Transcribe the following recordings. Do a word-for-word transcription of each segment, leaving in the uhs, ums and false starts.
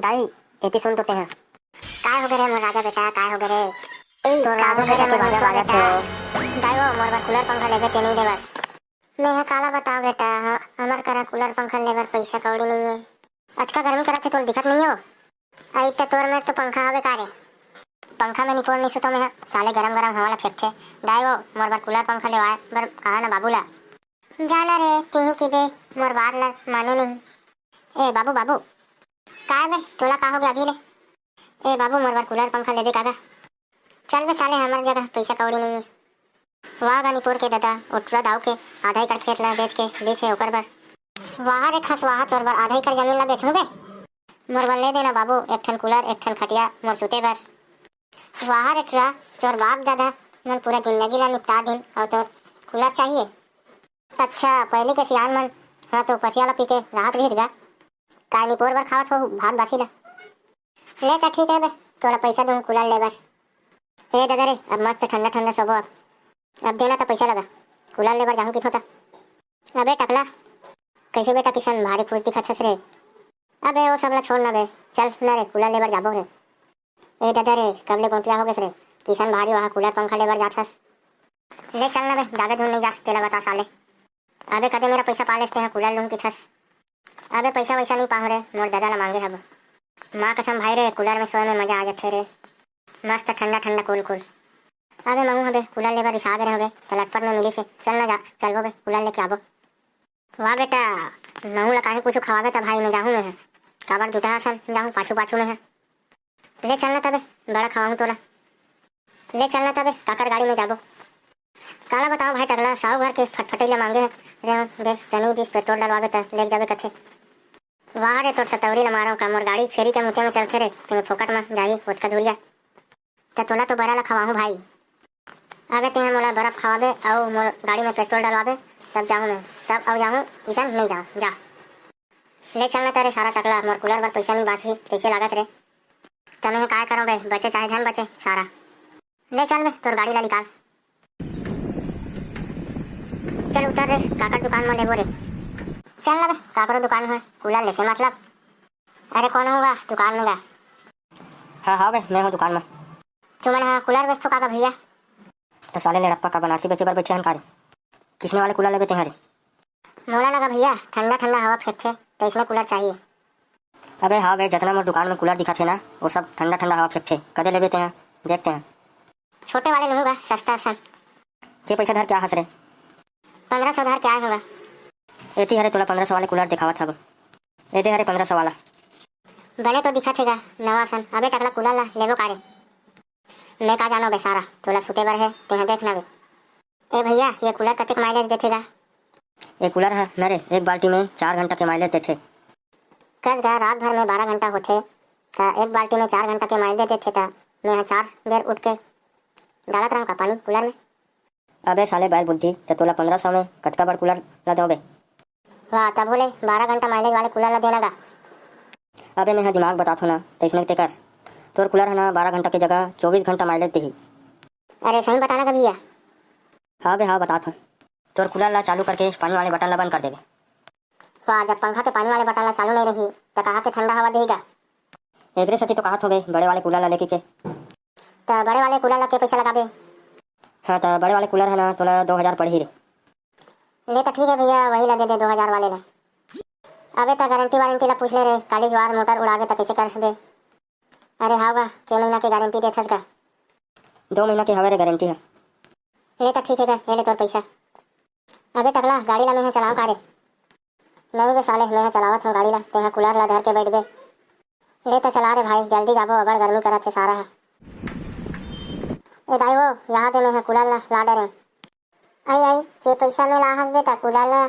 दाई, एती सुन तो तेहा। काय हो गे रे मोर राजा बेटा, काय हो गे रे? ए, तोर का राजा हो गे बेटा रे के बाजा मोर बाजत बेटा? हे। दाई वो, मोर बर कूलर पंखा लेबे ते नहीं दे बस। मैं हा काला बताओ बेटा, ह-, हमर करा कूलर पंखा लेबर पैसा कौड़ी नहीं है। अतका गर्मी करत हे, तोला दिखत नहीं हो? अई त तोर मेर तो पंखा हवे का रे? पंखा में निपोर नहीं सुतो मैं हा। साले गरम गरम हवा ला फेंकथे। दाई वो, मोर बर कूलर पंखा लेवाए बर कहा ना बाबू ला। जाना रे, तिही की बे, मोर बात ला माने नहीं। ए बाबू, बाबू। काय बे, तोला का हो गया अभी ले? ए बाबू, मोर बर कूलर पंखा लेबे का गा? चल बे साले, हमर जगह पैसा कौड़ी नहीं है। वाह गा निपोर के ददा, ओ टुरा दाऊ के आधा एकड़ खेत ला बेच के लीस हे ओकर बर। वाह रे खसवाहा, तोर बर आधा एकड़ जमीन ला बेचहूं बे। मोर बर ले देना बाबू, एक ठन कूलर, एक ठन खटिया, मोर सुते बर। वाह रे टुरा, तोर बाप दादा मन पूरा जिंदगी ला निपटा दिन, अउ तोर कूलर चाहिए? अच्छा, पहली के सियान मन ह तो पसिया ला पी के राहत रिहिस गा। काय निपोर बर खावत हो भात बासी ला? ले त ठीक है बे, तोला पैसा दूं कूलर लेबर। ए ददा रे, अब मस्त ठंडा ठंडा सोबो अब। अब देना त पैसा लगा, कूलर लेबर जाहूं किथों त। अबे टकला, कैसे बेटा किशन भारी खुश दिखत हस रे? अबे वो सब ला छोड़ ना बे, चल ना रे, कूलर लेबर जाबो रे। ए ददा रे, कब ले गोंटिया हो गेस रे? किशन भारी वहाँ कूलर पंखा लेबर जात हस। ले चल ना बे, जाबे धुन नहीं जास, तेला बता साले। अबे कदे मेरा पैसा पा लेस तेहा कूलर लूं किथस। अबे पैसा वैसा नहीं पाहूं रे, मोर ददा ला मांगे हब। माँ कसम भाई रे, कूलर में सोए में मजा आ जाथे रे। मस्त ठंडा ठंडा कूल कूल। अबे महूं हबे कूलर लेबर रिसा गे रे हबे, त लटपट में मिलिस हे। चल ना जा, चलबो बे, कूलर लेके आबो। वाह बेटा, महूं ला काहीं कुछु खवाबे त भाई मैं जाहूं मैं ह। काबर जुटा असन जाहूं पाछू पाछू में ह। ले चलना तबे, बड़ा खवाहूं तोला। ले चलना तबे, काकर गाड़ी में जाबो। काला बताओ भाई टकला, साहू घर के फटफटई ला मांगे हंव बे, तनी दिस पेट्रोल डलवाबे त लेग जाबे कथे। वाह रे, तोर सतौरी ला मारो का, मोर गाड़ी छेरी के मुते में चलथे रे, तेमे फोकट में जाही ओतका दूरिया। त तोला तो बरा ला खवाहूं भाई। अबे तेहा मोला बर्फ खवाबे अउ मोर गाड़ी में पेट्रोल डलवाबे, तब जाहूं मैं, तब अउ जाहूं, इसन नहीं जाओ, जा। ले चल ना तेरे सारा टकला, मोर कूलर बर पैसा नहीं बांचही, कैसे लागत रे? त मैं काय करों बे, बचे चाहे झन बचे सारा। ले चल बे, तोर गाड़ी ला निकाल। चल उतर रे, काकर दुकान में लेबो रे। चल ना बे, काकरो दुकान में कूलर लेसे मतलब। अरे कौन होगा दुकान में गा? हाँ, हाँ बे, मैं हूँ दुकान में। तुमन हा कूलर बेचथो का गा भैया? त साले लेड़प्पा का बनारसी बेचे बर बैठे हन का रे? किसने वाले कूलर लेबे तेहा रे? मोला ना गा भैया, ठंडा ठंडा हवा फेंकथे, तइसने कूलर चाहिए। अबे हाँ बे, जतना मोर दुकान में कूलर दिखत हे ना, वो सब ठंडा ठंडा हवा फेंकथे। कदे लेबे तेहा? देखते हैं। छोटे वाले लूहूँ गा, सस्ता सन। के पैसा धर के आ हस रे? पंद्रह सौ धर के आए हूँ गा। एती हरे तोला पंद्रह सौ वाले कूलर देखावत हब। ए दे हरे पंद्रह सौ वाला। बने तो दिखत हे गा, नवा सन। अबे टकला कूलर ला लेबो का रे? मैं का जानो बे सारा, तोला सुते बर हे, तेहा देख ना बे। ए भैया, ये कूलर कतेक माइलेज देथे गा? ये कूलर ह ना रे, एक बाल्टी में चार घंटा के माइलेज देथे। कस गा, रात भर में बारह घंटा होथे, त एक बाल्टी में चार घंटा के माइलेज देथे, त मैं ह चार बेर उठ के डालत रहूं का पानी कूलर में? अबे साले बैल बुद्धि, त तोला पंद्रह सौ में कतका बड़ कूलर ला देंव बे? वाह, तभो ले बारह घंटा माइलेज वाले कूलर ला देना गा। अबे मैं ह दिमाग बतात हूं ना, तइसने ते कर। तोर कूलर ह ना बारह घंटा के जगह चौबीस घंटा माइलेज देही। अरे सही बताना गा भैया। हाँ बे हाँ, बतात हूं। तोर कूलर ला चालू करके पानी वाले बटन ला बंद कर देबे। वाह, जब पंखा के पानी वाले बटन ला चालू नहीं रही, त कहाँ के ठंडा हवा देही गा? एकरे सेती तो कहत हों बे, बड़े वाले कूलर ला लेके के। त बड़े वाले कूलर ला के पैसा लगाबे? हाँ, त बड़े वाले कूलर ह ना, तोला दो हजार पड़ही रे। ले त ठीक है भैया, वही ला दे दे दो हजार वाले ला। अबे त गारंटी वारंटी ला पूछ ले रे, काली ज्वार मोटर उड़ागे त कैसे करबे? अरे हाव गा, के महीना के गारंटी देथस गा? दो महीना के हवे रे गारंटी ह। ले त ठीक है गा, ये ले तोर पैसा। अबे टकला, गाड़ी ला मैं ह चलाओं का रे? नहीं बे साले, मैं ह चलावत हूँ गाड़ी ला, तेहा कूलर ला धर के बैठ बे। ले त चला रे भाई, जल्दी जाबो, अबड़ गर्मी करत हे सारा ह। ए दाई वो, यहाँ दे, मैं ह कूलर ला, ला डरे। आई, आई, के पैसा में ला हस बेटा कूलर ला?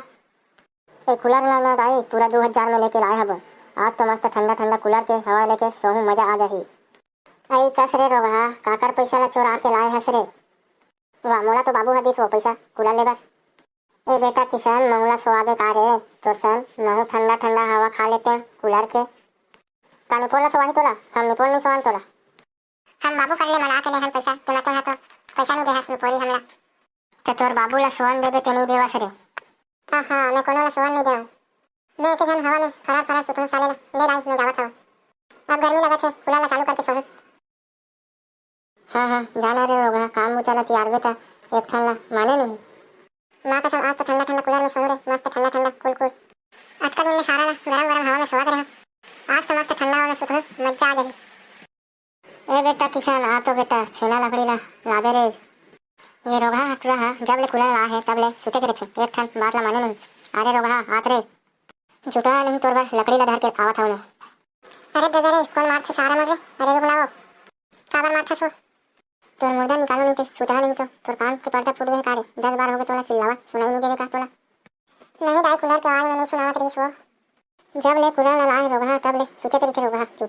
ए कूलर ला ना दाई, पूरा दो हजार में लेके लाए हबो। आज तो मस्त ठंडा ठंडा कूलर के हवा लेके सोहूं, मजा आ जाही। आई कस रे रोगहा, काकर पैसा ला चोरा के लाए हस रे? वाह, मोला तो बाबू ह दिस वो पैसा कूलर लेबर। ए बेटा किशन, महूं ला सोआबे का रे? तोर सन महूं ठंडा ठंडा हवा खा लेते कूलर के। का निपोर ला सोआही तोला? हम निपोर नहीं सोआन तोला। हम बाबू कर ले मना के लेहन पैसा, तेमा तेहा तो पैसा नहीं देहस निपोरी हमला। ते तोर बाबू ला सोअन देबे ते नहीं देवस रे। हाँ, हाँ, मैं कोनो ला सोअन नहीं देवं। मैं एक झन हवा में फरार फरार सुतहूं साले ला। ले दाई, मैं जावत हवं। अब गर्मी लगत हे, कूलर ला चालू करके सोहूं। हाँ, हाँ, जाना रे रोगहा, काम बुता ला तियारबे त एक ठन ला माने नहीं। माँ कसम, आज तो ठंडा ठंडा कूलर में सोहूं रे, मस्त ठंडा ठंडा कुल कुल। अतका दिन में सारा ला गरम गरम हवा में सोवत रहे, आज तो मस्त ठंडा हवा में सुतहूं, मजा आ जाही। ए बेटा किशन, आ तो बेटा छेना लकड़ी ला लाबे रे। ये रोगहा टूरा हा जब ले कूलर ला हे तब ले सुते रहिथे, एक ठन बात ला माने नहीं। अरे रोगहा, आत रे, जुटा नहीं तोर बर लकड़ी ला धर के आवत हूं मैं। अरे ददा रे, कोन मारथे सारा मन रे? अरे रुक ना वो, काबर मारथस वो? तोर मुर्दा निकालो नहीं ते, सुतहा नहीं तो। तोर कान के पर्दा फूट गए का रे? दस बार हो गए तोला चिल्लावत, सुनाई नहीं देवे का तोला? नहीं दाई, कूलर के आवाज में नहीं सुनावत रहिस वो। जब ले कूलर ला लाए रोगहा, तब ले सुते रहिथे रोगहा, सुता।